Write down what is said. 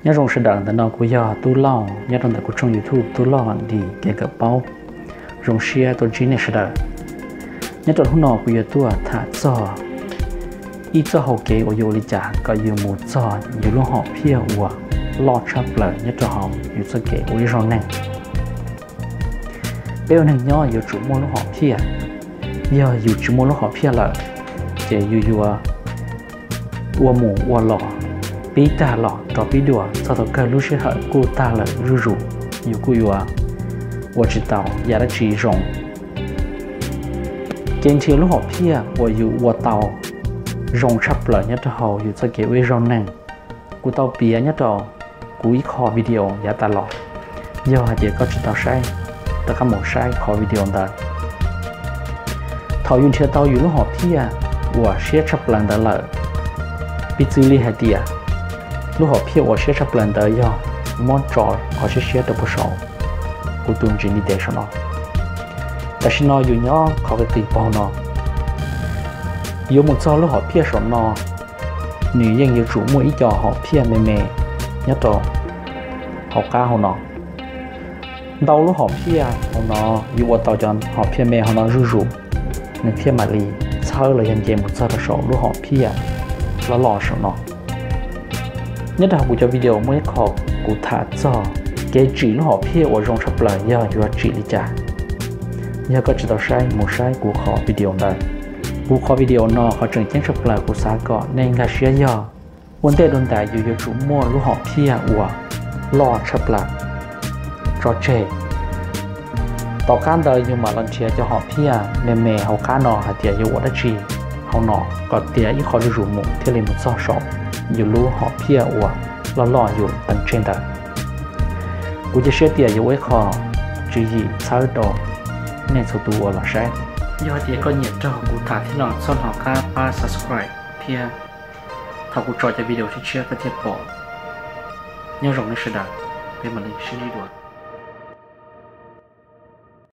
Nyob zoo sawv daws, ntawm no kuv yog Tub Lauj nyob rau ntawm kuv tshooj YouTube Tub Lauj Dim Kev Kawm Paub. Zoo siab tuaj ntsib nej sawv daws. Nyob rau hnub no kuv yuav tuaj tham txog ib txoj hau kev uas yuav ua li cas kom yus mus txog yus lub hom phiaj uas loj tshaj plaws nyob rau hauv yus txoj kev ua ib zaug neeg. Peb ua neeg nyob yuav tsum muaj lub hom phiaj. Yog yus tsis muaj lub hom phiaj lawm, ces yus yuav ua mus ua los, pib tag los rov pib dua, txog thaum kawg lub sij hawm kuj tag lawm zuj zus, yus kuj yuav ua tsis tau yam dab tsi zoo. Ces nrhiav lub hom phiaj uas yus ua tau zoo tshaj plaws nyob rau hauv yus txoj kev ua ib zaug neeg. Kuv tau piav nyob rau kuv ib qho video yav tas los. Yog hais tias koj tsis tau saib, rov qab mus saib qhov video ntawd. Thaum yus nrhiav tau yus lub hom phiaj uas siab tshaj plaws ntawd lawm, piv txwv li hais tias lub hom phiaj uas siab tshaj plaws ntawd yog muab tso qhov siab siab rau puag saum kuv tus ntsis ntiv tes saum no. Tam sim no yus nyob qhov qis qis puag no, yuav mus txog lub hom phiaj saum no, nws yeej yuav tsum muaj ib co hom phiaj me me nyob rau hauv qab hauv no. Ntau lub hom phiaj hauv no, yus ua tau cov hom phiaj me hauv no zuj zus, nws thiaj mam li txhawb los yog nce mus txog rau saum lub hom phiaj loj loj saum no. Nyob rau hauv kuv cov video muaj ib qho kuv tham txog kev tsim lub hom phiaj uas zoo tshaj plaws yog yuav tsim li cas. Yog koj tsis tau saib, mus saib kuv qhov video ntawd. Kuv qhov video no qhov tseem ceeb tshaj plaws kuv xav kom nej nkag siab yog ua ntej dua ntais yus yuav tsum muaj lub hom phiaj uas loj tshaj plaws tso tseg. Tom qab ntawd yus mam los nrhiav cov hom phiaj me me hauv qab no hais tias yuav ua dab tsi hauv no kom tiav ib qho zuj zus mus thiaj li mus txog saum yus lub hom phiaj uas loj loj yus teem tseg ntawd. Kuv cia siab tias yuav ua ib qho tswv yim txhawb rau nej txhua tus uas los saib. Yog hais tias koj nyiam raug kuv tham thiab no txhob hnov qab pab subscribe thiab, thaum kuv tso cov video tshiab tshiab koj thiaj pom. Nyob zoo nej sawv daws, peb mam li sib ntsib dua.